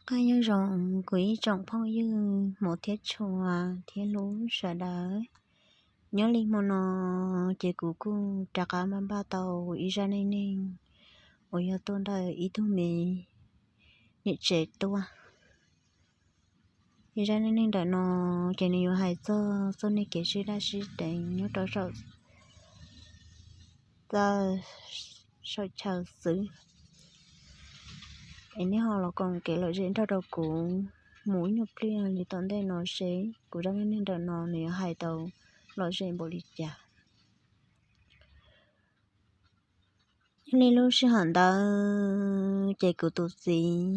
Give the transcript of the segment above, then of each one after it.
Nyob zoo kuv ib tsoom phooj ywg hmov thiab tshua thiab hlub sawv daws. Nyob li hmo no ces kuv kuj rov qab npaj npaj tau ib zaj neej neeg uas yog tuaj ntawm ib tug me niam tsev tuaj. Ib zaj neej neeg ntawm no ces nws yuav hais txog txoj niag kev sib daj sib deev nyob rau saum txawj saum chaw xwb. Es nej ho los koom kev lom zem nrog rau kuv mus ib nyuag pliag li tom ntej no seb kuv zaj neej neeg ntawm no nws yuav hais tau lom zem npaum li cas. Nyob li lub sij hawm ntawd ces kuv tus txiv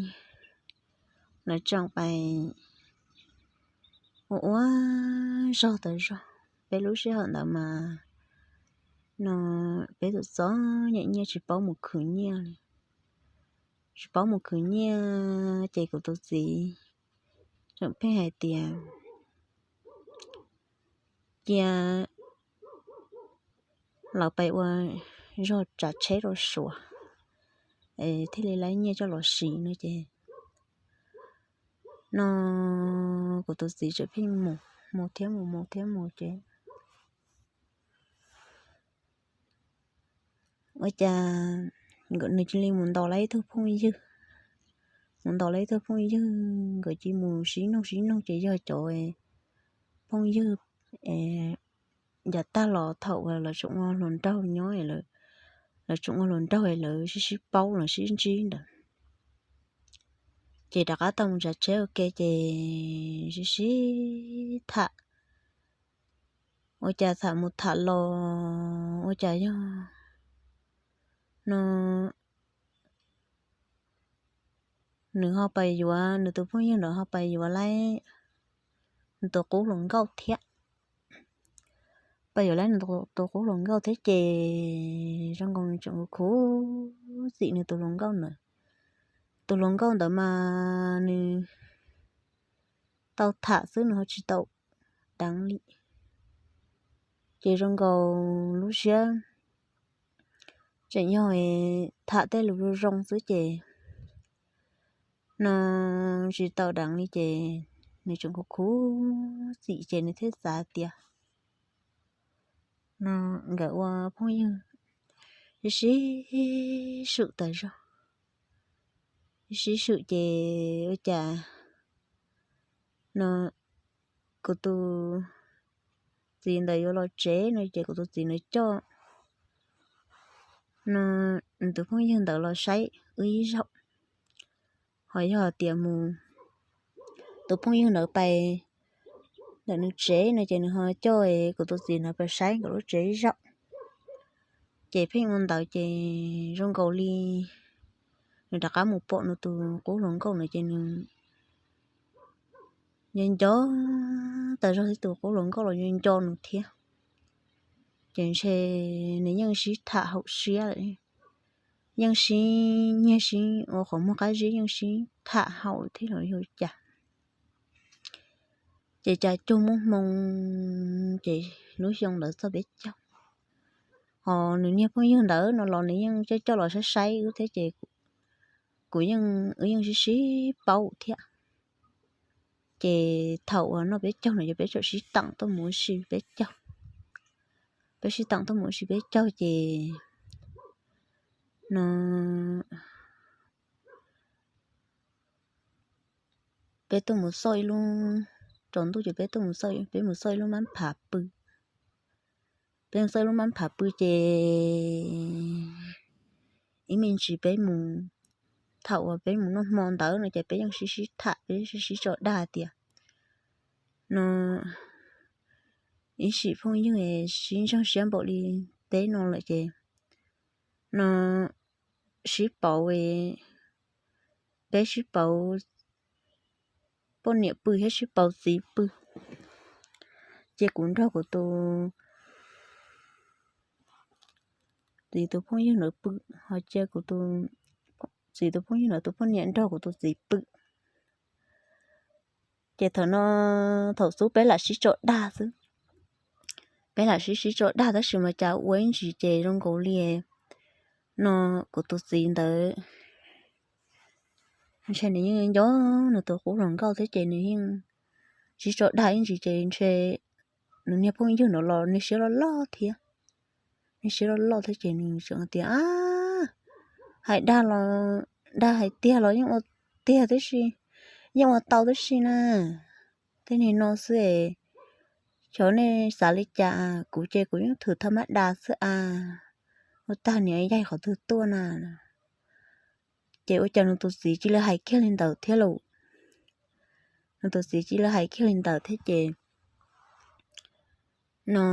lawv tseem pais ua ua zog tau zog. Peb lub sij hawm ntawd mas no peb txom txom nyem nyiaj tsis paub mus khwv nyiaj li. Tsis paub mus khwv nyiaj ces kuv tus txiv tseem pheej hais tias cia lawv pais ua zog tsav tsheb rau suav thiaj li laib nyiaj coj los siv no ces no kuv tus txiv tseem pheej mus mus thiab mus mus thiab mus ces ua cas nws cia li mus ntaus lawv ib tug phooj ywg. Mus ntaus lawv ib tug phooj ywg, nkawd cia li mus sib nug sib nug ces yog cov phooj ywg yav tag los thaum uas lawv tseem ua hluas nraug nyob, lawv tseem ua hluas nraug lawv sib sib paub los sib ntsib ntawd. Ces rov qab tau mus tsav tsheb ua ke ces sib sib tham. Ua cas tham mus tham los ua cas yog no nws ho pais yuav, nws tus phooj ywg ntawd ho pais yuav lawv nws tus qub hluas nkauj thiab. Pais yuav lawv nws tus qub hluas nkauj thiab ces zoo nkaus nws tseem khuv txim nws tus hluas nkauj ntawd. Tus hluas nkauj ntawd mas nws tau tham xwb nws ho tsis tau deev li. Ces zoo nkaus lub siab tseem yog tham tej lus zoo zoo xwb ces no tsis tau deev li ces nws tseem khuv khuv xim ces nws thiaj xav tias no nkawd ua phooj ywg sib sib swm tas zog. Sib sib swm ces ua cas no kuv tus txiv ntawd yuav los tsev no ces kuv tus txiv ntawd coj no nws tus phooj ywg ntawd los saib wb ib zaug. Ho yog tias mus tus phooj ywg ntawd pais ntawm nws tsev no ces nws ho coj kuv tus txiv ntawd pais saib nkawd lub tsev ib zaug. Ces pheej ua ntawd ces zoo nkaus li nws rov qab mus pom nws tus qub hluas nkauj no ces nws nco nco tas zog thiab, tus qub hluas nkauj los nco nco nws thiab. Ces ntshe nws yeej sib tham haum siab lawm, yeej sib nyiag sib ua qhov muag qab zib, yeej sib tham haum thiab los yog cas. Ces cas cuag muaj hmoo ces lub xyoo ntawd txog peb caug, ho nws niag phooj ywg ntawd no los nws yeej coj coj los saib saib wb thiab ces kuv yeej, wb yeej sib sib paub thiab. Ces thaum uas noj peb caug no ces peb txawm sib teem tuaj mus ua si peb caug. Peb sib teem tuaj mus ua si peb caug ces no peb tuaj mus xauj ib lub, tsaus ntuj ces peb tuaj mus xauj, peb mus xauj ib lub mab phav pw. Peb mus xauj ib lub mab phav pw ces ib me ntsis peb mus, thaum uas peb mus noj hmo ntawd no ces peb yeej sib sib tham, peb sib sib tso dag tias no ib sim phooj ywg sib ntseeg siab npaum li peb no lawm ces no sib pauv, peb sib pauv poj niam pw thiab sib pauv txiv pw. Ces kuv nrog kuv tus txiv tus phooj ywg ntawd pw, ho cia kuv tus txiv tus phooj ywg ntawd tus poj niam nrog kuv tus txiv pw. Ces thaum no thaum xub peb lam sib tso dag xwb. Peb lam sib sib tso dag tab sis mas cas ua ib ntsis ces zoo nkaus li no kuv tus txiv ntawd ntshe nws yeej nco nws tus qub hluas nkauj thiab ces nws yeej tsis tso dag ib ntsis ces ntshe nws niag phooj ywg no los niag siab loj loj thiab. Niag siab loj loj thiab ces nws tseem tias, hais dag los, dag hais tiag los yeej ua tiag tib si, yeej ua tau tib si na. Tej niag no xwb es, xyov nej xav li cas, kuv ces kuv yeej thwm thaj mab das xwb a. Ua tag niam yaig qhov twg tuaj na. Ces ua cas nws tus txiv cia li hais kiag li ntawd thiab lauj. Nws tus txiv cia li hais kiag li ntawd thiab ces no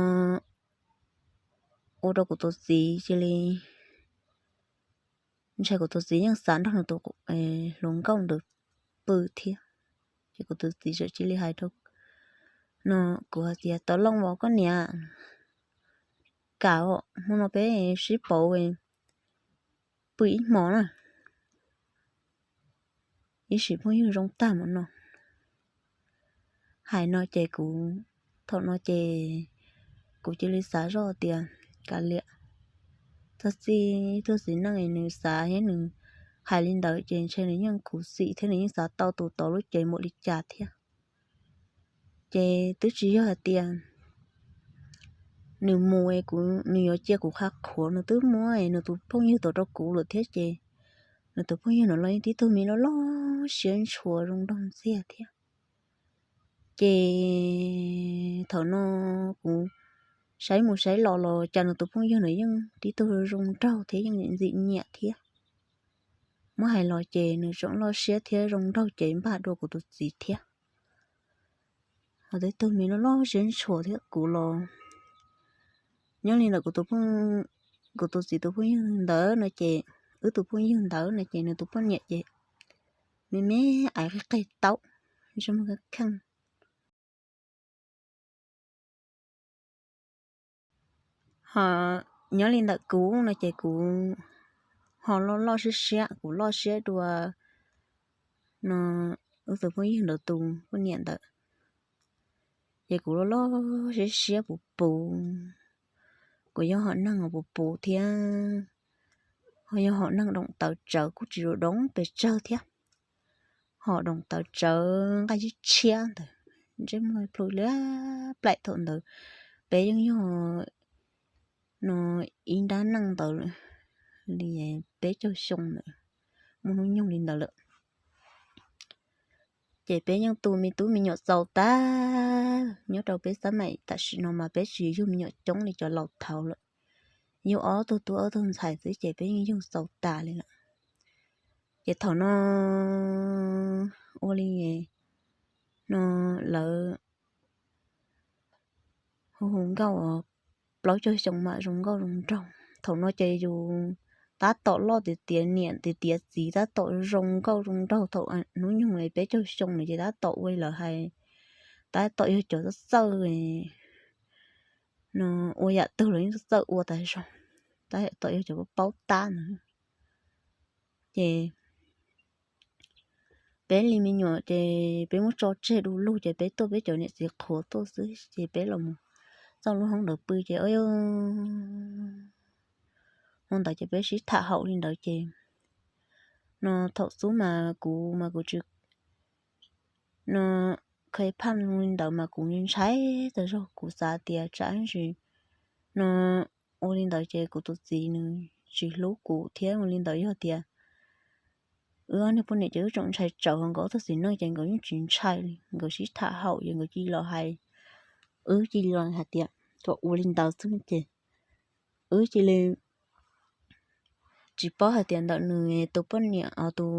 ua rau kuv tus txiv cia li, ntshe kuv tus txiv yeej xav nrog nws tus hluas nkauj ntawd pw thiab. Ces kuv tus txiv txawm cia li hais rau no, kuv hais tias, Tau Looj os koj niam, kam os, hmo no peb sib pauv pw ib hmo na, ib sim phooj ywg zoo tag hmo no. Hais no ces kuv, thaum no ces kuv cia li xav zoj tias, kav liam, txog txij tug txiv neej es nws xav thiab nws hais li ntawd ces ntshe nws yeej khuv xim thiab nws yeej xav tau tus tod lub cev npaum li cas thiab. Ces twb tsis yog hais tias nws mus es kuv, nws yuav cia kuv qhav qhuav, nws twb muab nws tus phooj ywg tuaj rau kuv lawm thiab ces nws tus phooj ywg no los yeej tib tug me loj loj siab ntshua zoo nraug ntxiag thiab. Ces thaum no kuv saib mus saib los los cas nws tus phooj ywg no yeej tib tug zoo nraug thiab yeej ntxim nyiam thiab. Muab hais los ces nws tseem loj siab thiab zoo nraug ces npaj dua kuv tus txiv thiab. Ho tib tug me loj loj siab ntshua thiab kuv los nyob li ntawm kuv tus txiv tus phooj ywg ntawd no ces, wb tus phooj ywg ntawd no ces nws tus poj niam ces me me aiv qig qig taub, ntsej muag kheej kheej. Ho nyob li ntawm kuv no ces kuv ho loj loj siab siab, kuv loj siab dua no wb tus phooj ywg ntawd tus poj niam ntawd. Ces kuv loj loj siab siab puv puv, kuv yog hom neeg puv puv thiab, ho yog hom neeg doom tawv tsawv kuj tsis zoo doom pes tsawg thiab. Ho doom tawv tsawv nqaij tshiab tshiab ntawd, ntsej muag plhu liab plaim thaum ntawd. Peb yeej yog no ib nrab neej ntawd li peb caug xyoo ntawd, muaj hnub nyoog li ntawd lawm. Ces peb yeej tu me tub me nyuam txaus tag, nyob rau peb xab maim tam sim no mas peb tsis yug me nyuam coob li cov laus thaud lawm. Yug ob tug tub ob tug ntxhais xwb ces peb yeej yug txaus tas li lawm. Ces thaum no ua li no lawv hu hu nkauj plaub caug xyoo mam zoo nkauj zoo nraug. Thaum no ces yus tab tom loj tiav tiav niam tiav tiav txiv tab tom zoo nkauj zoo nraug, thaum hnub nyoog li peb caug xyoo no ces tab tom ua li lawv hais, tab tom yog cov txawj txawj no, ua yam twg los yeej txawj txawj ua tas zog, tab tom yog cov paub tab no. Ces peb li me nyuam ces peb muab tso tseg du lug ces peb tuaj peb cov niam txiv qhuav tuaj xwb ces peb los mus txog lub hoob ntawd pw ces hmo ntawd ces peb sib tham haum li ntawd ces no thaum xub mas kuv mas kuv tsis no kha phaj li ntawd mas kuv ntshai tas zog, kuv xav tias tsam ntsis no ua li ntawd ces kuv tus txiv nws tsis hlub kuv thiab ua li ntawd yog tias wb ob niag poj niam ces wb tseem ntshai tsawv, nkawd ob tug txiv neej ces nkawd yeej tsis ntshai li, nkawd sib tham haum ces nkawd cia li los hais, wb cia li los hais tias kom ua li ntawd xwb ces wb cia li tsis paub hais tias ntawm nws tus poj niam, tus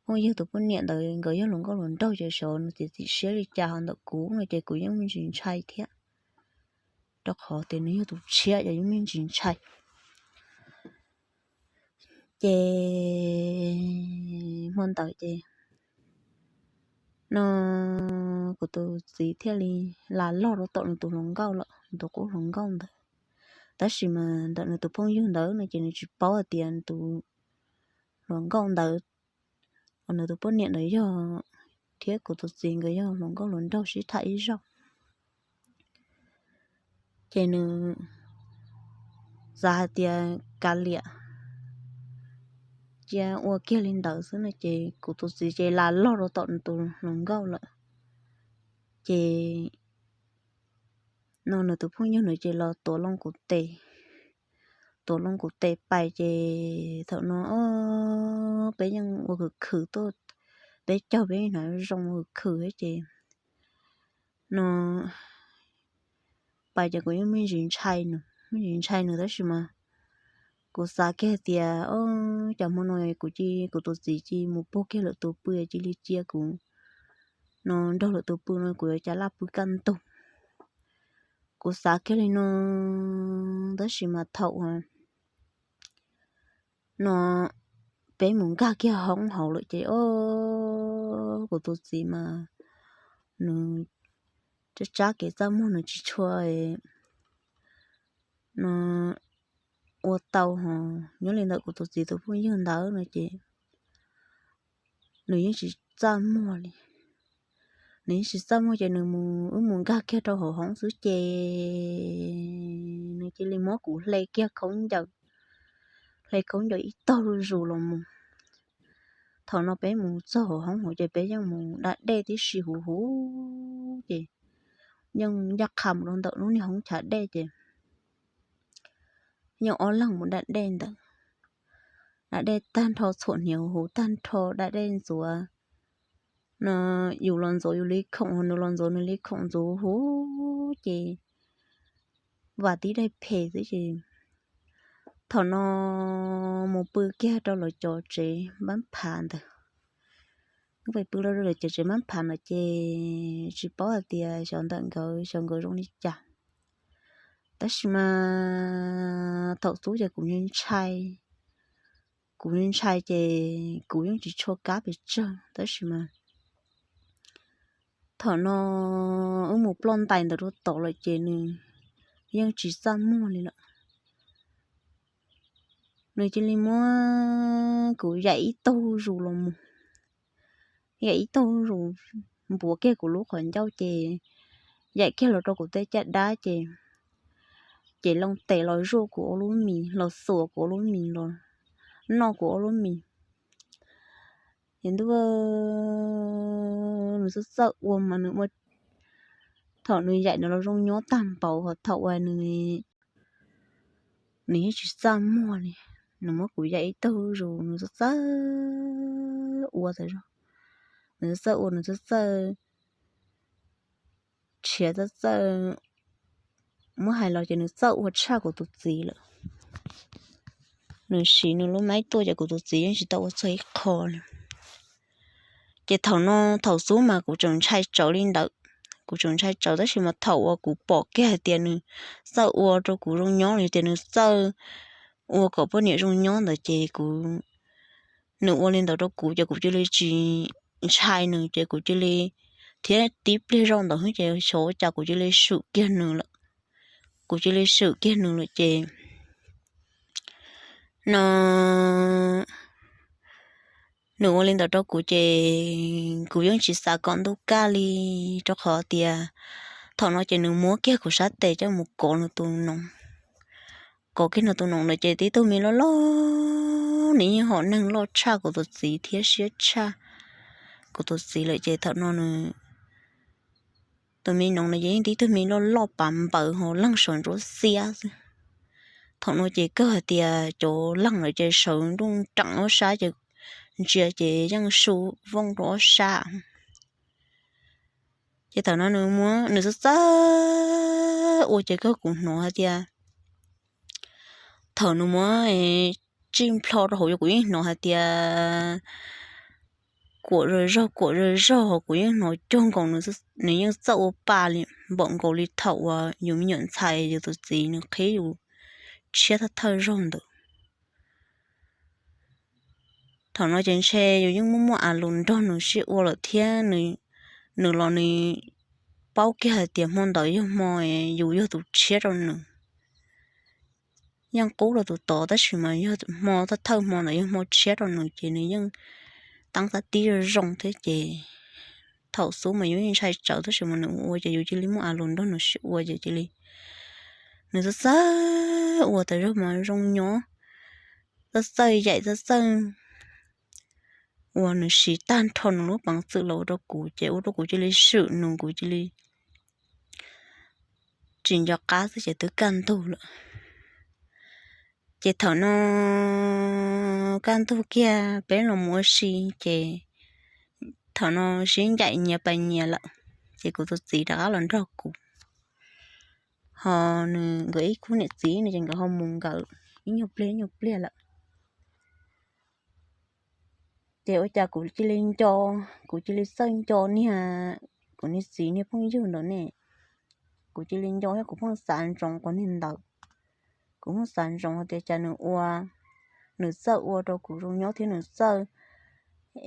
phooj ywg tus poj niam ntawd nkawd yog hluas nkauj hluas nraug ces xyov nws txiav txim siab li cas, ho ntawm kuv no ces kuv yeej me ntsis ntshai thiab, rau qhov tias nws yog tus tshiab ces yeej me ntsis ntshai. Ces hmo ntawd ces no kuv tus txiv thiaj li las log rau tom nws tus hluas nkauj lawm, nws tus qub hluas nkauj ntawd. Tab sis mas ntawm nws tus phooj ywg ntawd no ces nws tsis paub hais tias nws tus hluas nkauj ntawd uas nws tus poj niam ntawd yog, thiab kuv tus txiv nkawd yog hluas nkauj hluas nraug sib tham ib zaug. Ces nws xav hais tias kav liam, cia ua kiag li ntawd xwb no ces kuv tus txiv ces la log rau tom nws tus hluas nkauj lawm. Ces no nws tus phooj ywg nws ces los tuav loo kuv tes, tuav loo kuv tes pais ces thaum no peb yeej ua khwv khwv tuaj, peb caug peb hnov zoo khwv khwv ces no pais ces kuv yeej me ntsis ntshai nws, me ntsis ntshai nws tab sis mas kuv xav kiag tias o, cas hmo no kuv cia, kuv tus txiv cia mus puag kiag lwm tus pw cia li cia kuv no nrog lwm tus pw no kuv yuav cas laj pw kaj ntug. Kuv xav kiag li no tab sis mas thaum no peb mus nkag kiag hoob hauv lawm ces o, kuv tus txiv mas nws tsab tsab kev txaj muag nws tsis tshua no ua tau ho nyob li ntawm kuv tus txiv tus phooj ywg ntawd no ces nws yeej tsis txaj muag li. Nws yeej tsis txaj muag ces nws mus, wb mus nkag kiag rau hauv hoob xwb ces nws cia li muab kuv hle kiag khaub ncaws, hle khaub ncaws ib tog zuj zus los mus. Thaum no peb mus txog hauv hoob hauv ces peb yeej mus da dej tib si huv huv ces yeej ncaj qha mus rau ntawm lub niag hoob chav dej ces yeej ob leeg mus da dej ntawd. Da dej tag nrho txhuam hniav huv huv tag nrho da dej ntxuav no, yus los ntxuav yus li khoom ho nws los ntxuav nws li khoom ntxuav huv ces vam tib daim phem xwb ces thaum no mus pw kiag rau lawv cov tsev npab phav ntawd. Pw rau lawv cov tsev npab phav ntawd ces tsis paub hais tias xyov ntawm nkawd, xyov nkawd zoo li cas. Tab sis mas thaum xub ces kuv ntshai, kuv ntshai ces kuv yeej tsis tshua kab pes tsawg tab sis mas thaum no wb mus ploj ntais ntawd rau tod lawm ces nws yeej tsis txaj muag li lawm. Nws cia li muab kuv yaim ib tug zus los mus, yaim ib tug zus, npuav kiag kuv lub qhov ncauj ces yaim kiag los rau kuv tej caj dab ces, ces loo tes los zuaj kuv ua lub mis, los xuas kuv ua lub mis, los noj kuv ua lub mis. Ces ntuj, nws txawj txawj ua mas nws ua, thaum nws yaim nws los zoo nyob tag npaum ho thaum uas nws, nws yeej tsis txaj muag li. Nws muab kuv yaim ib tug zus, nws txawj txawj ua tas zog, nws txawj txawj ua, nws txawj txawj tshiav, txawj txawj, muab hais los ces nws txawj ua tshaj kuv tus txiv lawm. Nws siv nws lub maib tuaj ces kuv tus txiv yeej tsis tau ua txog ib qho li. Ces thaum no, thaum xub mas kuv tseem ntshai tsawv li ntawd, kuv tseem ntshai tsawv tab sis mas thaum uas kuv pom kiag hais tias nws txawj ua rau kuv zoo nyob los yog tias nws txawj ua kom poj niam zoo nyob ntawd ces kuv, nws ua li ntawd rau kuv ces kuv cia li tsis ntshai nws ces kuv cia li thiab tib pliag zoj ntawd xwb ces xyov ua cas kuv cia li swm kiag nws lawm. Kuv cia li swm kiag nws lawm ces no nws ua li ntawd rau kuv ces kuv yeej tsis xav kom ntuj kaj li, rau qhov tias thaum no ces nws muab kiag kuv sab tes coj mus kov nws tus noov. Kov kiag nws tus noov lawm ces tib tug me loj loj, nws yeej hom neeg loj tshaj kuv tus txiv thiab siab tshaj kuv tus txiv lawm ces thaum no nws tus me noov no ces yeej tib tug me loj loj pav npaws ho leeg sawv ntsuab xiab xwb. Thaum no ces kawg hais tias cov leeg lawm ces sawv nruj nreem ob sab ces ntsia ces yeej su vooj rau ob sab. Ces thaum no nws muab, nws txawj txawj ua ces kawg kuv hnov hais tias, thaum nws muab tsij nplho rau hauv ces kuv yeej hnov hais tias kuam zog zog, kuam zog zog, kuv yeej hnov cuag nkaus nws yeej txawj ua pa li, npaum nkaus li thaum uas yus me nyuam ntxhais yus tus txiv nws qhib yus tshiab thawj thawj zaug ntawd. Thaum no ces ntshe yus yeej muaj muaj a lus nrog nws sib ua lawm thiab, nws los nws paub kiag hais tias hmo ntawd yog hmo yus yog tus tshiab rau nws. Yeej qub rau tus tod tab sis mas yog hmo thawj thawj hmo ntawd yog hmo tshiab rau nws ces nws yeej teeb tab tib zoo zoo thiab ces thaum xub mas yus yeej ntshai tsawv tab sis mas nws ua ces yus cia li muaj a lus nrog nws sib ua ces cia li, nws txawj txawj ua tas zog mas zoo nyob, txawj txawj yaim, txawj txawj uas nws siv tag nrho nws lub peev xwm los ua rau kuv ces ua rau kuv cia li swm nws, kuv cia li tsis nco qab xwb ces twb kaj ntug lawm. Ces thaum no kaj ntug kiag peb los mus ua si ces thaum no sib ncaim nyias pais nyias lawm, ces kuv tus txiv rov qab los nrog kuv, ho nws nkawd ib khub niam txiv no ces nkawd ho mus nkawd ib nyuag pliag ib nyuag pliag lawm. Ces ua cas kuv cia li nco, kuv cia li txawj nco niag kuv niag txiv niag phooj ywg ntawd ne. Kuv cia li nco thiab kuv pheej xav ntsoov qhov niag ntawd. Kuv pheej xav ntsoov hais tias cas nws ua, nws txawj ua rau kuv zoo nyob thiab nws txawj,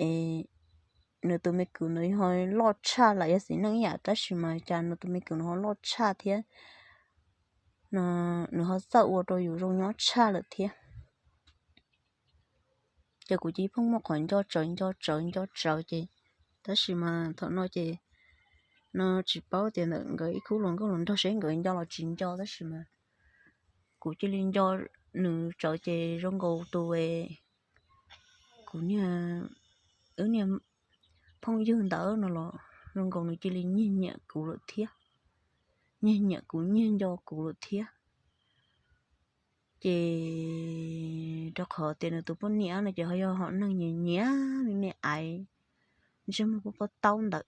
es nws tus me kwv ntawd ho loj tshaj lawv yog txiv neej ib yam tab sis mas cas nws tus me kwv nws ho loj tshaj thiab no, nws ho txawj ua rau yus zoo nyob tshaj lawm thiab. Ces kuv cia li pheej muaj qhov nco tsawv nco tsawv nco tsawv ces, tab sis mas thaum no ces no tsis paub tias ntawm nkawd ib khub hluas nkauj hluas nraug seb nkawd nco los tsis nco tab sis mas kuv cia li nco nws tsawv ces zoo nkaus tus, kuv niag, wb niag phooj ywg ntawd no los zoo nkaus nws cia li nyiag nyiam kuv lawm thiab, nyiag nyiam kuv nyiag nco kuv lawm thiab. Ces rau qhov tias nws tus poj niam no ces ho yog hom neeg nyias nyias me me aiv ntsej muag poj pob taub ntawd.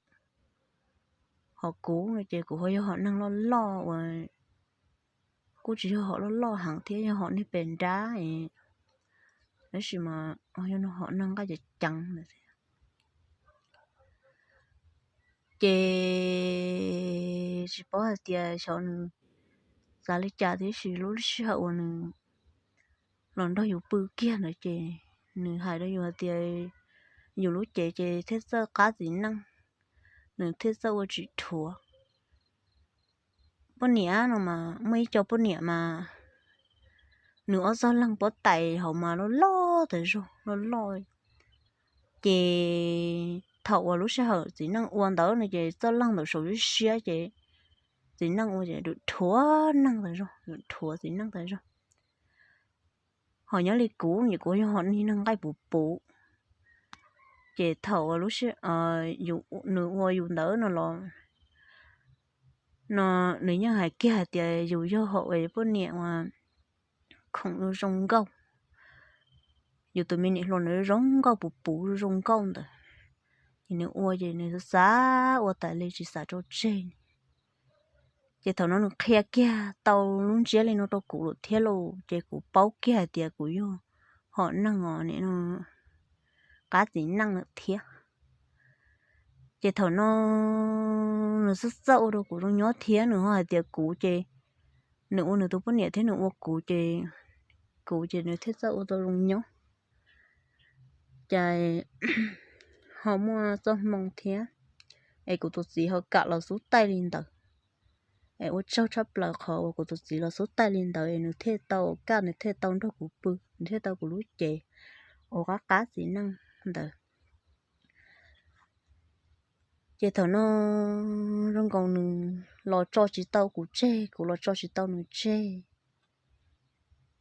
Ho kuv no ces kuv ho yog hom neeg loj loj uas kuj tsis yog hom loj loj heev thiab, yog hom niag pes nrab, tab sis mas ho yog hom neeg nqaij ceev ceev ntawd. Ces tsis paub hais tias xyov nws xav li cas tiam sis lub sij hawm uas nws los nrog yus pw kiag ntawd ces nws hais rau yus hais tias yus lub cev ces thiaj txawj qab txiv neej, nws thiaj txawj ua tsis dhuav. Poj niam no mas muaj ib co poj niam mas nws ob txoj leeg pob tais hauv mas loj loj tas zog loj loj. Ces thaum uas lub sij hawm txiv neej ua ntawd no ces txoj leeg ntawd saum siab siab ces txiv neej ua ces dhuav neeg tas zog, dhuav txiv neej tas zog. Ho nyob li kuv ces kuv yog hom niag neeg nqaij puv puv. Ces thaum uas lub sij, nws ua yus ntawd no los no nws yeej hais kiag hais tias yus yog hom poj niam uas khoom zoo nkauj, yus tus me niam hluas ntawd zoo nkauj puv puv zoo nkauj ntawd, ces nws ua ces nws xav ua tas li tsis xav rau tseg. Ces thaum no nws qhia kiag tau lub ntsiab li no rau kuv lawm thiab lauj, ces kuv paub kiag hais tias kuv yog hom neeg os, nim no qab txiv neej lawm thiab. Ces thaum no nws txawj txawj ua rau kuv zoo nyob thiab nws ho hais tias kuv ces nws ua nws tus poj niam thiab nws ua kuv ces kuv ces nws thiaj txawj ua tau zoo nyob. Ces ho muaj txoj hmoo thiab es kuv tus txiv ho kam los xub taij li ntawd. Es ua tsaug tshaj plaws qhov uas kuv tus txiv los xub taij li ntawd es nws thiaj tau kaj, nws thiaj tau nrog kuv pw, nws thiaj tau kuv lub cev ua qab qab txiv neej ntawd. Ces thaum no zoo nkaus nws los tso tsis tau kuv tseg, kuv los tso tsis tau nws tseg.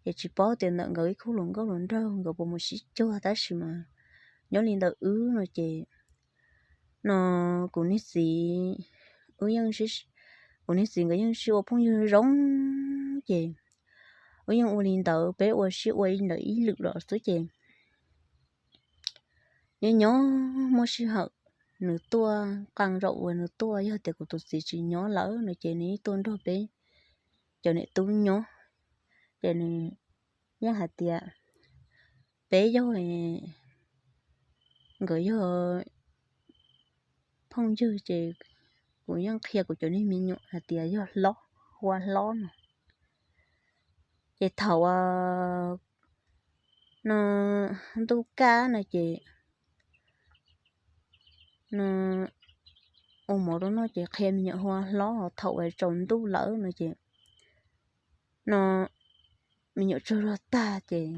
Ces tsis paub tias ntawm nkawd ib khub hluas nkauj hluas nraug nkawd puas mus sib cuag tab sis mas nyob li ntawm wb no ces no kuv niag txiv, wb yeej, kuv niag txiv nkawd yeej sib ua phooj ywg zoo ces wb yeej ua li ntawd, peb ua sib ua li ntawd ib lwm los xwb ces nyob nyob muaj sij hawm nws tuaj, qee zaum uas nws tuaj yog tias kuv tus txiv tsis nyob lawm no ces nws yeej tuaj nrog peb cov niam tub nyob. Ces nws yeej hais tias peb yog, nkawd yog phooj ywg ces kuv yeej qhia kuv cov niag me nyuam hais tias yog hlob, hu ua hlob no. Ces thaum no ntuj kaj no ces no ua mov rau noj ces qhia me nyuam hu ua hlob, thaum uas tsaus ntuj lawm no ces no me nyuam tsaug zog tag ces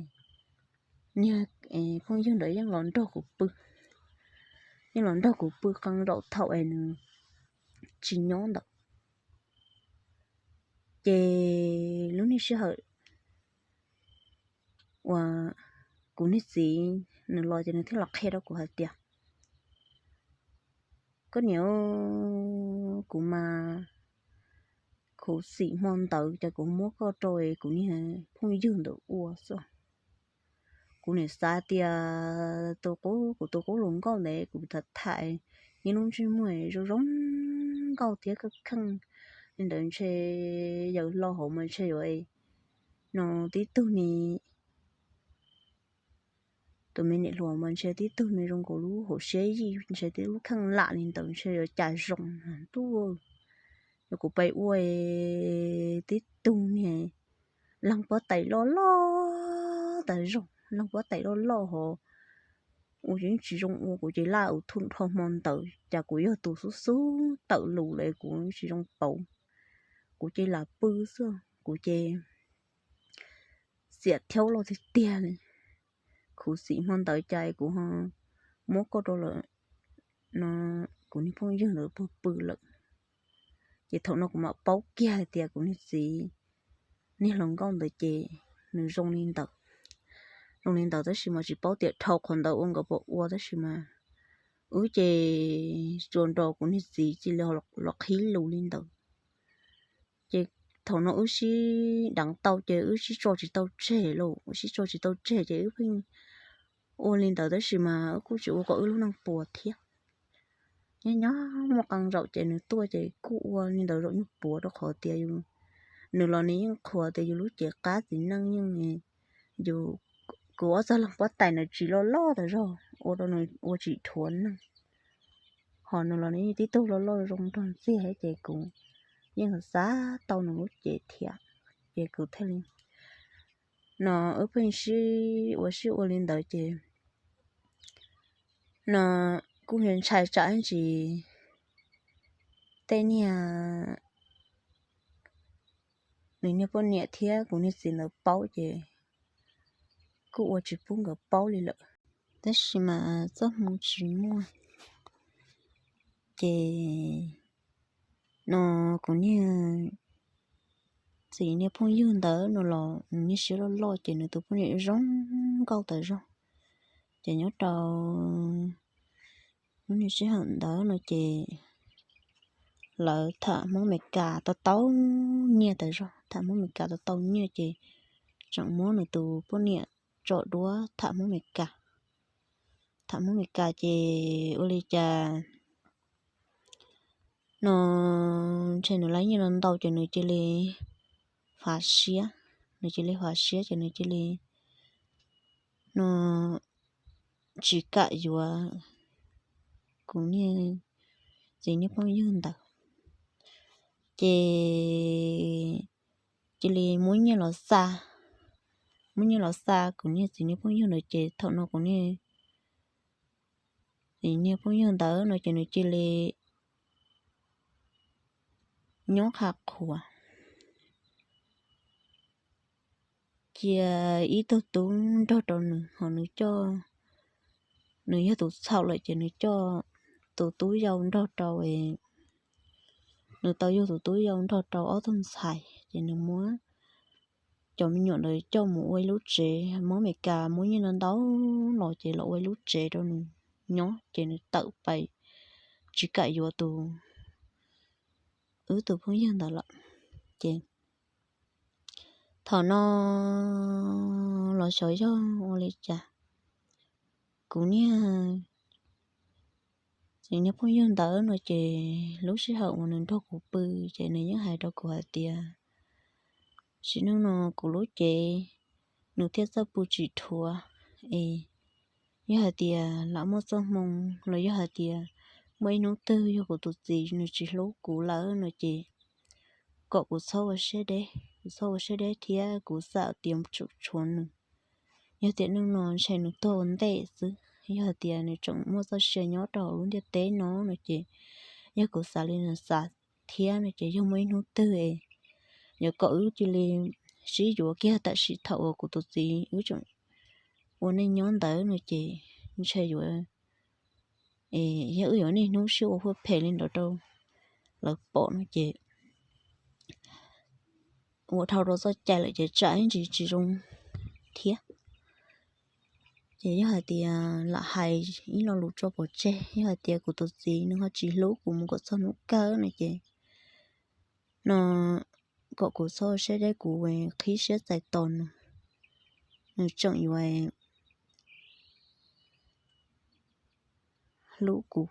niag phooj ywg ntawd yeej los nrog kuv pw, yeej los nrog kuv pw qee zaum thaum es nws tsis nyob ntawd. Ces lub niag sij hawm uas kuv niag txiv nws los ces nws thiaj los qhia rau kuv hais tias, koj niam, kuv mas khuv xim hmo ntawd ces kuv muab koj rau kuv niag phooj ywg ntawd ua xwb. Kuv nim xav tias tus qub, kuv tus qub hluas nkauj ntawd kuv tham tham, nws lub ntsej muag zoo zoo nkauj thiab kheej kheej li ntawd ntshe yawm hlo hauv mas ntshe yuav no tib tug me, tus me niam hluas mas ntshe tib tug me zoo nkaus lub hauv siab yij, ntshe tib lub kheej lam li ntawd ntshe yuav cas zoo ntuj. Yog kuv pais ua tib tug niag leeg pob tais loj loj tas zog, leeg pob tais loj loj hos ua ces yeej tsis zoo ua, kuv ces laj ua thum dhau hmo ntawd cas kuv yog tus xub xub tawm lus lawm kuv tsis zoo pauv, kuv ces lam pw xwb, kuv ces xiam thiab loj tiag tiag li. Khuv xim hmo ntawd cas kuv ho muab koj rau lawm no, kuv niag phooj ywg ntawd puag pw lawm. Ces thaum no kuv mam paub kiag hais tias kuv niag txiv niag hluas nkauj ntawd ces nws zoo li ntawd, zoo li ntawd tab sis mas tsis paub tias dhau qhov ntawd ua nkawd puas ua tab sis mas wb ces tsuas nrog kuv niag txiv cia li los qhib lus li ntawd. Ces thaum no wb sib deev tau ces wb sib tso tsis tau tseg lauj, wb sib tso tsis tau tseg ces wb pheej ua li ntawd tab sis mas wb kuj tsis ua kom wb lub neej puas thiab. Nyob nyob muaj qee zaum ces nws tuaj ces kuj ua li ntawd zaum nyuag puav rau qhov tias yus, nws los nws yeej qhuas tias yus lub cev qab txiv neej yeej, yus, kuv ob txog leeg pob tais ntawd tsis loj loj tas zog ua rau nws ua tsis dhuav neeg. Ho nws los nws yeej tib tug loj loj zoo nraug ntxiag thiab ces kuv yeej xav tau nws lub cev thiab. Ces kuv thiaj li no wb pheej sib ua sib ua li ntawd ces no kuj ntshai tsam ntsis tej niag, nws niag poj niam thiab kuv niag txiv ntawd paub ces kuj ua tsis pub nkawd paub li lawm. Tab sis mas txoj hmoo tsis muaj ces no kuv niag txiv niag phooj ywg ntawd no los nws niag siab loj loj ces nws tus poj niam zoo nkauj tas zog. Ces nyob rau lub niag sij hawm ntawd no ces lawv tham Hmoob Amelikas tau tau nyiaj tas zog, tham Hmoob Amelikas tau tau nyiaj ces tseem muab nws tus poj niam tso duab tham Hmoob Amelikas. Tham Hmoob Amelikas ces ua li cas no ntshe nws laib nyiaj no ntau ces nws cia li fav siab, nws cia li fav siab ces nws cia li no tsis kam yuav kuv niag txiv niag phooj ywg ntawd. Ces cia li muab nyiaj los xa, muab nyiaj los xa kuv niag txiv niag phooj ywg ntawd ces thaum no kuv niag txiv niag phooj ywg ntawd no ces nws cia li nyob qhov qhuav cia ib tug tub nrog rau nws, ho nws coj, nws yog tus txhaum lawm ces nws coj tus tub yau nrog rau, nws tau yug tus tub yau nrog rau ob tug ntxhais ces nws muab cov me nyuam ntawd coj mus ua ib lub tsev, Hmoob Amelikas muab nyiaj no ntau los ces los ua ib lub tsev rau nws nyob ces nws tawm pais tsis kam yuav tus, wb tus phooj ywg ntawd lawm. Ces thaum no los xyov yog ua li cas, kuv niag txiv niag phooj ywg ntawd no ces lub sij hawm uas nws nrog kuv pw ces nws yeej hais rau kuv hais tias sim neej no kuv lub cev nws thiaj txawj pw tsis dhuav es yog hais tias lam muaj txoj hmoo los yog hais tias muaj ib hnub twg yog kuv tus txiv nws tsis hlub kuv lawm no ces kom kuv txhob ua siab deb, kuv txhob ua siab deb thiab kuv xam tias tsum tshuav nws. Yog tias neej no ntshe nws tuag ua ntej xwb, yog hais tias nws tseem muaj txoj sia nyob rau hauv lub ntiaj teb no no ces yog kuv xav li nws xav thiab no ces yog muaj ib hnub twg es yuav kom wb cia li sib yuav kiag tam sim thaum uas kuv tus txiv wb tseem ua neej nyob ntawd no ces ntshe yuav, yog wb yuav niaj hnub sib ua huaj phem li ntawd rau lawv pom no ces ua dhau rau txoj cai lawm ces tsam ib ntsis tsis zoo thiab. Ces yog hais tias lam hais ib lo lus tso pov tseg, yog hais tias kuv tus txiv nws ho tsis hlub kuv mus kom txog hnub kawg no ces, no kom kuv txhob siab deb, kuv qhib siab txais tos nws, nws tseem yuav hlub kuv,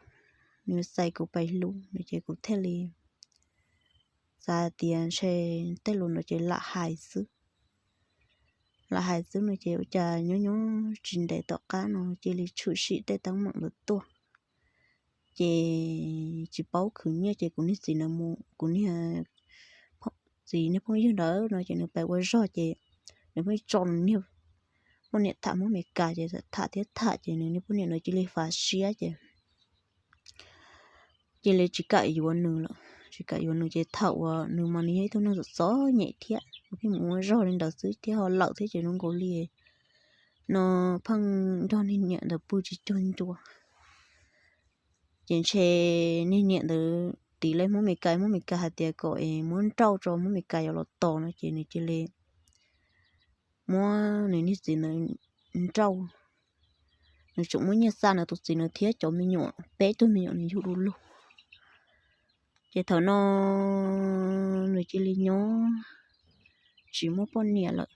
nws txais kuv pais hlub no ces kuv thiaj li xav tias ntshe tej lus no ces lam hais xwb. Lam hais xwb no ces ua cas nyob nyob tsis ntev tom qab no cia li tshwm sim tej teeb meem ntawd tuaj. Ces tsis paub khwv nyiaj ces kuv niag txiv na, kuv niag txiv niag phooj ywg ntawd no ces nws pais ua zog ces nws pheej tso nws niag poj niam tham Hmoob Amelikas ces tham thiab tham ces nws niag poj niam ntawd cia li fav siab ces cia li tsis kam yuav nws lawm. Tsis kam yuav nws ces thaum uas nws mas nws yog ib tug neeg txom txom nyem thiab, nws pheej mus ua zog li ntawd xwb thiab ho lawm thiab ces zoo nkaus li no pheej nrog niag niam ntawd pw tsis cuag ncua. Ces ntshe niag niam ntawd tiv lej Hmoob Amelikas, Hmoob Amelikas hais tias kom es muab nrauj rau Hmoob Amelikas yuav los tos no ces nws cia li muab nws niag txiv ntawd nrauj. Nws tseem muab nyiaj xa nws tus txiv ntawd thiab cov me nyuam, peb tug me nyuam nws yug du lug. Ces thaum no nws cia li nyob tsis muaj poj niam lawm.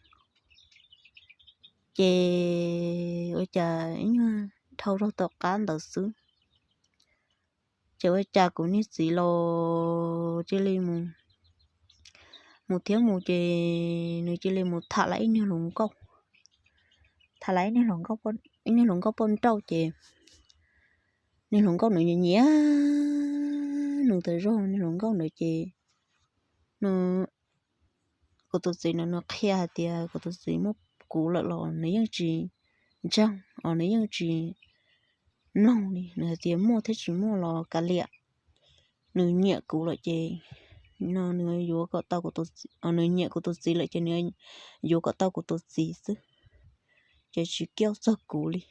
Ces ua cas ib nyuag dhau zaug tom qab ntawd xwb, ces ua cas kuv niag txiv los cia li mus, mus thiab mus ces nws cia li mus tham lawv ib niag hluas nkauj, tham lawv ib niag hluas nkauj poj nrauj ces niag hluas nkauj ntawd nyiam nyiam nws tas zog. Niag hluas nkauj ntawd ces nws, kuv tus txiv ntawd nws qhia hais tias kuv tus txiv muaj kuv lawm los nws yeej tsis ntseeg os, nws yeej tsis mloog li. Nws hais tias muaj thiab tsis muaj los kav liam, nws nyiam kuv lawm ces no nws yuav kom tau kuv tus txiv, nws nyiam kuv tus txiv lawm ces nws yuav kom tau kuv tus txiv xwb, ces tsis kiaj txog kuv li.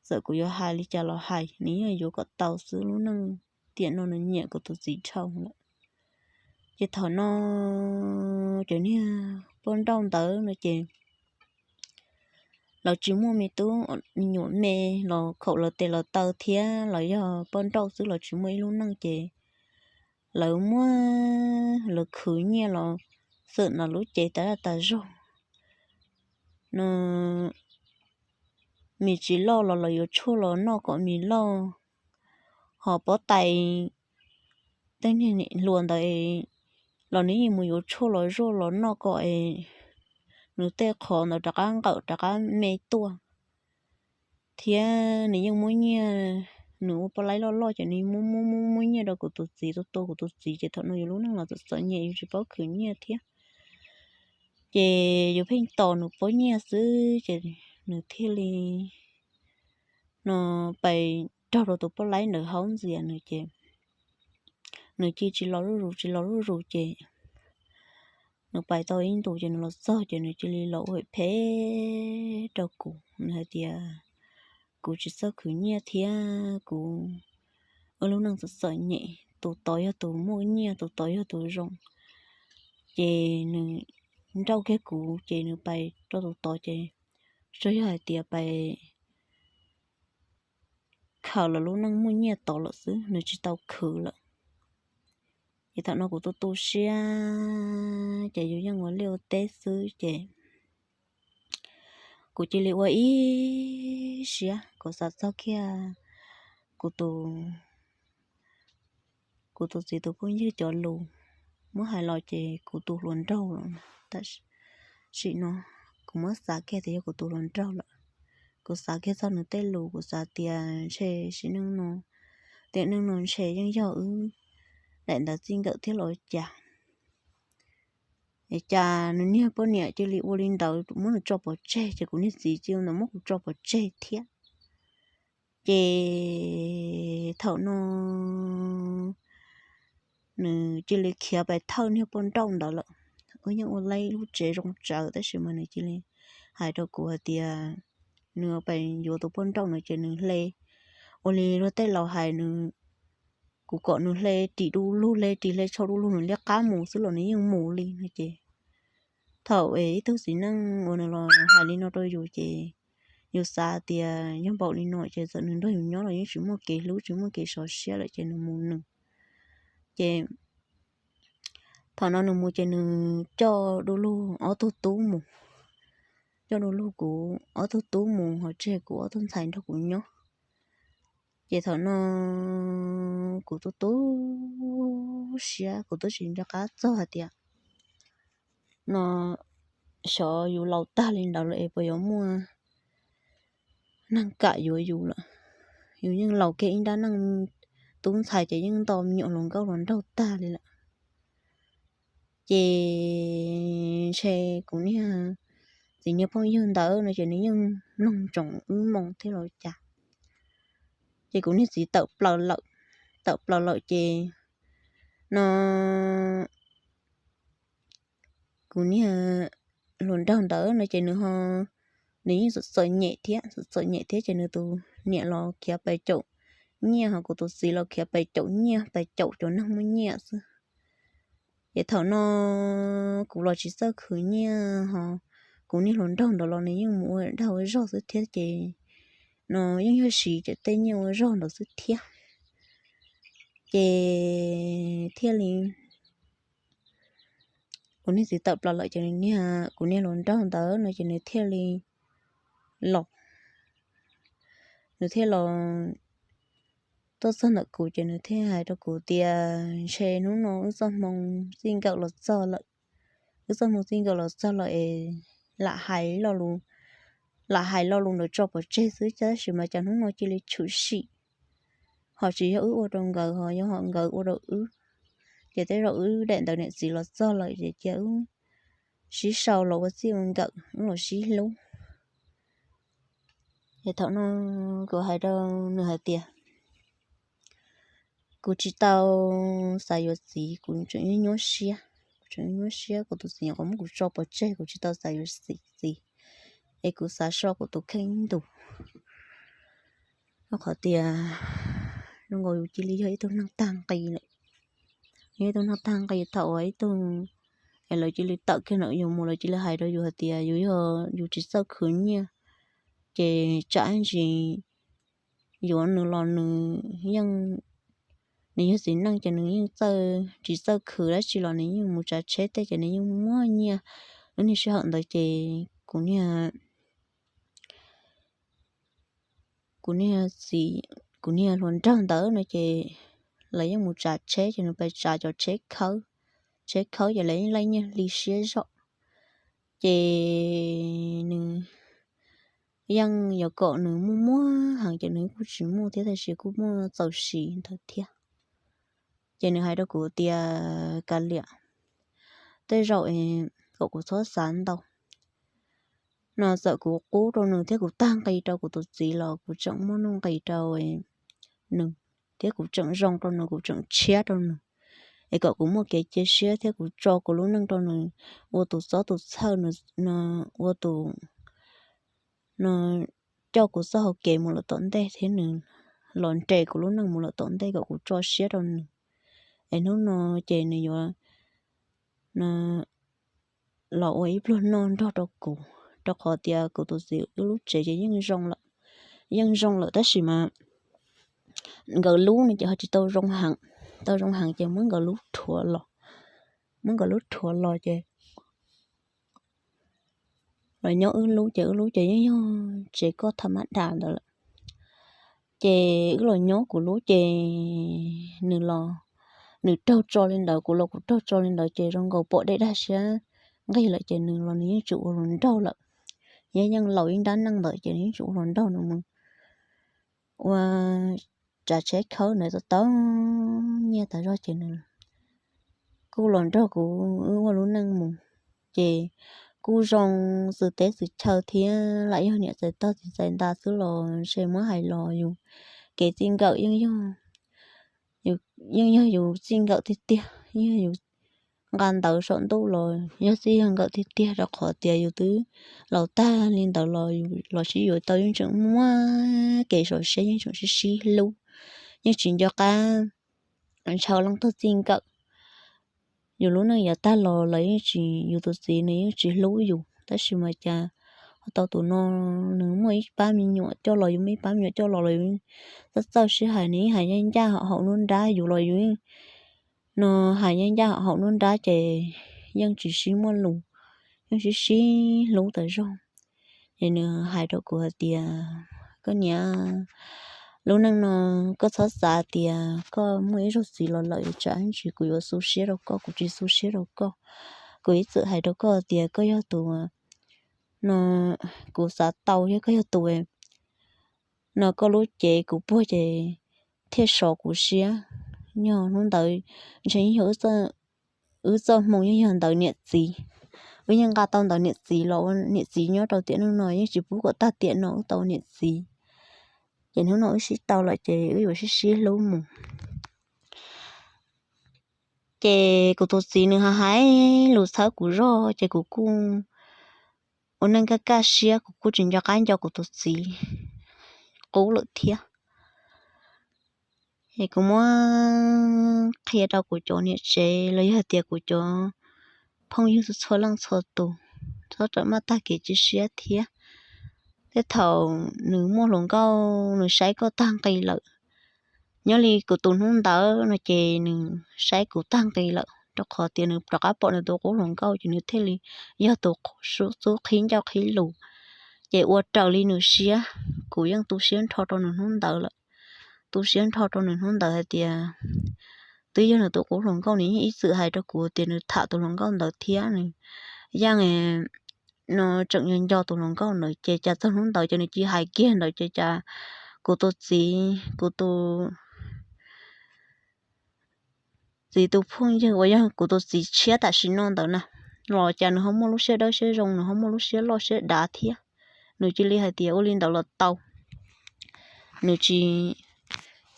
Txawm kuv yuav hais li cas los hais nws yeej yuav kom tau xwb, lub neej tiam no nws nyiam kuv tus txiv dhau lawm. Ces thaum no cov niag poj nrauj ntawd no ces lawv tsis muaj me tub me nyuam me los khaum lawv tes lawv taw thiab los yog poj nrauj xwb, lawv tsis muaj ib lub neej ces lawv muab lawv khwv nyiaj los xwm no lub cev tas zaj tas zog no. Mis tsis loj los lawv yuav tshuaj los noj kom mis loj, ho pob tais tej niag niam hluas ntawd los nws yeej mus yuav tshuaj los zuaj los noj kom nws tej qhov ntawd rov qab nqawm rov qab me tuaj. Thiab nws yeej muab nyiaj, nws ua poj laib loj loj ces nws muab muab muab muab nyiaj rau kuv tus txiv, tua tua kuv tus txiv ces thaum no yus lub neej los txom txom nyem yus tsis paub khwv nyiaj thiab. Ces yus pheej tos nws pab nyiaj xwb ces nws thiaj li no pais raug rau tus poj laib ntawd haub ntxias nws ces nws cia tsis los zuj zus tsis los zuj zus ces nws pais tau ib ntus ces nws los txog ces nws cia li los ua phem rau kuv, nws hais tias kuv tsis txawj khwv nyiaj thiab kuv ua lub neej txom txom nyem, tus tod yog tus muaj nyiaj, tus tod yog tus zoo. Ces nws nrauj kiag kuv ces nws pais rau tus tod ces tsuas yog hais tias pais khaws lawv lub neej muaj nyiaj tod lawm xwb, nws tsis tau khwv lawm. Ces thaum no kuv tu tu siab ces yus yeej ua liaj ua teb xwb ces kuv cia li ua ib siab, kuv xav txog kiag kuv tus, kuv tus txiv tus phooj ywg cov lus, muab hais los ces kuv tu hluas nraug lawm. Tam sim no kuv muab xav kiag tias yog kuv tu hluas nraug lawm. Kuv xav kiag txog nws tej lus, kuv xav tias ntshe sim neej no, tiam neej no ntshe yeej yog wb daim ntawv txij nkawm thiab los cas. Es cas nws niag poj niam cia li ua li ntawd muab nws tso pov tseg, ces kuv niag txiv cia li ntawd muab kuv tso pov tseg thiab. Ces thaum no nws cia li khiav pais thawj niag poj nrauj ntawd lawm. Wb yeej ua laib lub tsev zoo tsawv tab sis mas nws cia li hais rau kuv hais tias nws pais yuav tus poj nrauj no ces nws hle, ua li luag tej laus hais nws, kuv kom nws hle ris du lug, hle ris hle tsho du lug nws liab qab mus xwb los nws yeej mus li no ces thaum es ib tug txiv neej uas nws los hais li no rau yus ces yus xav tias yog npaum li no ces txawm nws nrog yus nyob los yeej tsis muaj kev hlub tsis muaj kev sov siab lawm ces nws mus nws. Ces thaum no nws mus ces nws coj du lug ob tug tub mus, coj du lug kuv ob tug tub mus ho tseg kuv ob tug ntxhais nrog kuv nyob. Ces thaum no kuv tu tu siab, kuv twb tsis nco qab txog hais tias no xyov yus laus tag li ntawd lawm es puas yuav muaj neeg kam yuav yus lawm. Yus yeej laus kiag ib nrab neej, tub ntxhais ces yeej nto me nyuam hluas nkauj hluas nraug tag li lawm. Ces ntshe kuv niag txiv niag phooj ywg ntawd no ces nws yeej mloog ntsoov wb moo thiab los cas. Ces kuv niag txiv tawm plaws lawm, tawm plaws lawm ces no kuv niag hluas nraug ntawd no ces nws ho, nws yeej txawm txom nyem thiab, txawm txom nyem thiab ces nws tus niam los khiav pes caum nyiaj ho kuv tus txiv los khiav pes caum nyiaj, pes caum cov neeg muaj nyiaj xwb. Ces thaum no kuv los tsis txawj khwv nyiaj ho kuv niag hluas nraug ntawd los nws yeej mus ua dag ua zog xwb thiab ces no yeej yog siv cov tej nyiaj ua zog ntawd xwb thiab. Ces thiaj li kuv niag txiv tawm plaws lawm ces nws niag, kuv niag hluas nraug ntawd no ces nws thiaj li los, nws thiaj los tuaj txog ntawm kuv ces nws thiaj hais rau kuv tias ntshe hnub no wb txoj hmoo txij nkawm los txog lawm, wb txoj hmoo txij nkawm los txog lawm es lam hais lo lus, lam hais lo lus ntawd tso pov tseg xwb tab sis mas cas hnub no cia li tshwm sim ho tsis yog wb ua rau nkawd ho yog ho nkawd ua rau wb. Ces tej zaum wb daim ntawv niam txiv los txog lawm ces cia wb sib sau los ua txij ua nkawm wb los sib hlub. Ces thaum no kuv hais rau nws hais tias kuv tsis tau xav yuav txiv, kuv tseem nyuaj nyuaj siab, kuv tseem nyuaj nyuaj siab kuv tus txiv nyuam qhuav muab kuv tso pov tseg, kuv tsis tau xav yuav txiv, es kuv xav so kuv tus kheej ib ntus. Rau qhov tias zoo nkaus yus cia li yog ib tug neeg tag nqi lawm, yog ib tug neeg tag nqi thaum uas ib tug es lawv cia li tawm kiag ntawm yus mus lawv cia li hais rau yus hais tias yus yog yus tsis txawj khwv nyiaj ces tsam ntsis yuav nws los nws yeej, nws yog txiv neej ces nws yeej txawj, tsis txawj khwv dab tsi los nws yeej mus tsav tsheb tej ces nws yeej muaj nyiaj. Lub niag sij hawm ntawd ces kuv niag, kuv niag txiv, kuv niag hluas nraug ntawd no ces lawv yeej mus tsav tsheb ces nws pais tsav cov tsheb khawb, tsheb khawb ces lawv yeej laij nyiaj hli siab zog. Ces nws yeej yuav kom nws muaj muaj heev ces nws kuj tsis muaj thiab tab sis kuj muaj txaus siv ntawd thiab. Ces nws hais rau kuv tias kav liam, tej zaum kom kuv txhob xav ntau no, txawm kuv qub rau nws thiab kuv tag nqi rau kuv tus txiv los kuv tseem muaj nuj nqis rau nws thiab kuv tseem zoo rau nws, kuv tseem tshiab rau nws. Es kom kuv muaj kev cia siab thiab kuv tso kuv lub neej rau nws ua tus txob tus txhawj, nws ua tus, nws coj kuv txoj hau kev mus lawm tom ntej thiab nws los nres kuv lub neej mus lawm tom ntej kom kuv tso siab rau nws. Es hnub no ces nws yuav los ua ib pluag noj nrog rau kuv, rau qhov tias kuv tus txiv wb lub tsev ces yeej zoo lawm, yeej zoo lawm tab sis mas nkawd lub no ces ho tsis tau zoo heev, tau zoo heev ces muab nkawd lub rhuav los, muab nkawd lub rhuav los ces los nyob wb lub ces wb lub ces yeej yog tsev koj tha mab das ntawd lawm. Ces wb los nyob kuv lub ces nws los nws raug tso li ntawd, kuv los kuv raug tso li ntawd ces zoo nkaus pom dej dag siab nqig lawm ces nws los nws yeej tsis ua hluas nraug lawm. Yeej yeej laus ib nrab neej ntawd ces nws yeej tsis ua hluas nraug, nws mus ua tsav tsheb khawb ntawd tau tau nyiaj tas zog ces nws kuj los nrog kuv wb ua lub neej mus. Ces kuj zoo xwm teb xwm chaw thiab lam yog niam txais tog txiv txais nta xwb los ntshe muab hais los yus kev txij nkawm yeej yog, yeej yog yus txij nkawm tiag tiag, yeej yog yus nqa ntawv saum ntuj los yog txij yog nkawm tiag tiag rau qhov tias yus twb laus tag li ntawd los yus los sib yuav tau yeej tseem muaj kev sov siab, yeej tseem sib sib hlub, yeej tsis nco qab ntshaw leej twg txij nkawm. Yus lub neej yav tag los lawv yeej tsis, yus tus txiv nws yeej tsis hlub yus tab sis mas cas Ho tau tus no nws muaj ib pab me nyuam coj los, yus muaj ib pab me nyuam coj los los yus txawj txawj sib hais, nws yeej hais ncaj ncaj haum haum nruab nrab, yus los yus no hais ncaj ncaj haum nruab nrab ces yeej tsis sib muaj lus, yeej sib sib hlub tas zog. Ces nws hais rau kuv hais tias, koj niam, lub neej no koj txhob xav tias koj muaj ib zaug txiv los lawm tsam ib ntsis kuv yuav xu siab rau koj, kuv tsis xu siab rau koj. Kuv ib txwm hais rau koj tias koj yog tus no, kuv xav tau thiab koj yog tus no koj lub cev kuv puag ces thiaj sov kuv siab. Yog hnub ntawd ntshe yog wb txoj hmoo yeej yog ntawd niam txiv, wb yeej nqa tau ntawd niam txiv los ua niam txiv nyob rau tiam neej no, yeej tsis pub kom tag tiam no wb tau niam txiv. Ces hnub no wb sib tau lawm ces wb yuav sib sib hlub mus. Ces kuv tus txiv nws hais hais lus txhawb kuv zog ces kuv kuj ua neej kaj kaj siab, kuv kuj tsis nco qab nco kuv tus txiv qub lawm thiab. Es kuv muab qhia rau kuv cov niam tsev los yog tias kuv cov phooj ywg txhua leej txhua tus, txhob rawm maj tag kev cia siab thiab. Tej thaum nws muaj hluas nkauj nws saib koj tag nqi lawm, nyob li kuv tus hnub ntawd no ces nws saib kuv tag nqi lawm, rau qhov tias nws rov qab pom nws tus qub hluas nkauj ces nws thiaj li yog tus xub qhib ncauj qhib lus, ces ua raws li nws siab. Kuv yeej tu siab nrho rau nws hnub ntawd lawm, tu siab nrho rau nws hnub ntawd hais tias twb yog nws tus qub hluas nkauj, nws yeej ib txwm hais rau kuv tias nws tham tus hluas nkauj ntawd thiab nws yeej no tseem nco nco tus hluas nkauj ntawd, ces cas txog hnub ntawd ces nws cia hais kiag ntawd ces cas kuv tus txiv, kuv tus txiv tus phooj ywg uas yog kuv tus txiv tshiab tam sim no ntawd na, los cas nws ho muaj lub siab dawb siab zoo, nws ho muaj lub siab loj siab dav thiab. Nws cia li hais tias ua li ntawd los tau, nws tsis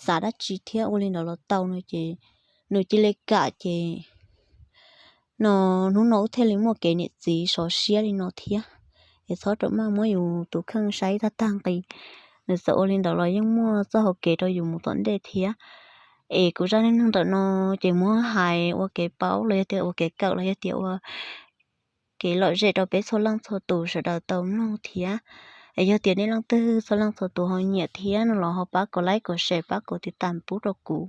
xav dab tsi thiab, ua li ntawd los tau no ces nws cia li kam ces no hnub no wb thiaj li muaj kev niam txiv sov siab li no thiab. Es txhob rawm maj muab yus tus kheej saib tag tag nqi, nws txawm ua li ntawd los yeej muaj txoj hau kev rau yus mus tom ntej thiab. Es kuv zaj neej neeg ntawm no ces muab hais ua kev paub los yog tias ua kev kawm los yog tias ua kev lom zem rau peb txhua leej txhua tus sawv daws tau mloog thiab. Es yog tias nej leej twg txhua leej txhua tus ho nyiam thiab no los ho pab kom like kom share pab kom tiv tas pub rau kuv,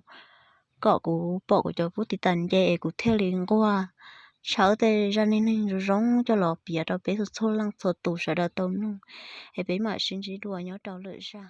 kom kuv pom kuv cov pub tiv tas nce es kuv thiaj li nquag tshawb tej zaj neej neeg zoo zoo coj los piav rau peb txhua leej txhua tus sawv daws tau mloog. Es peb mam sib ntsib dua nyob rau lwm zaj.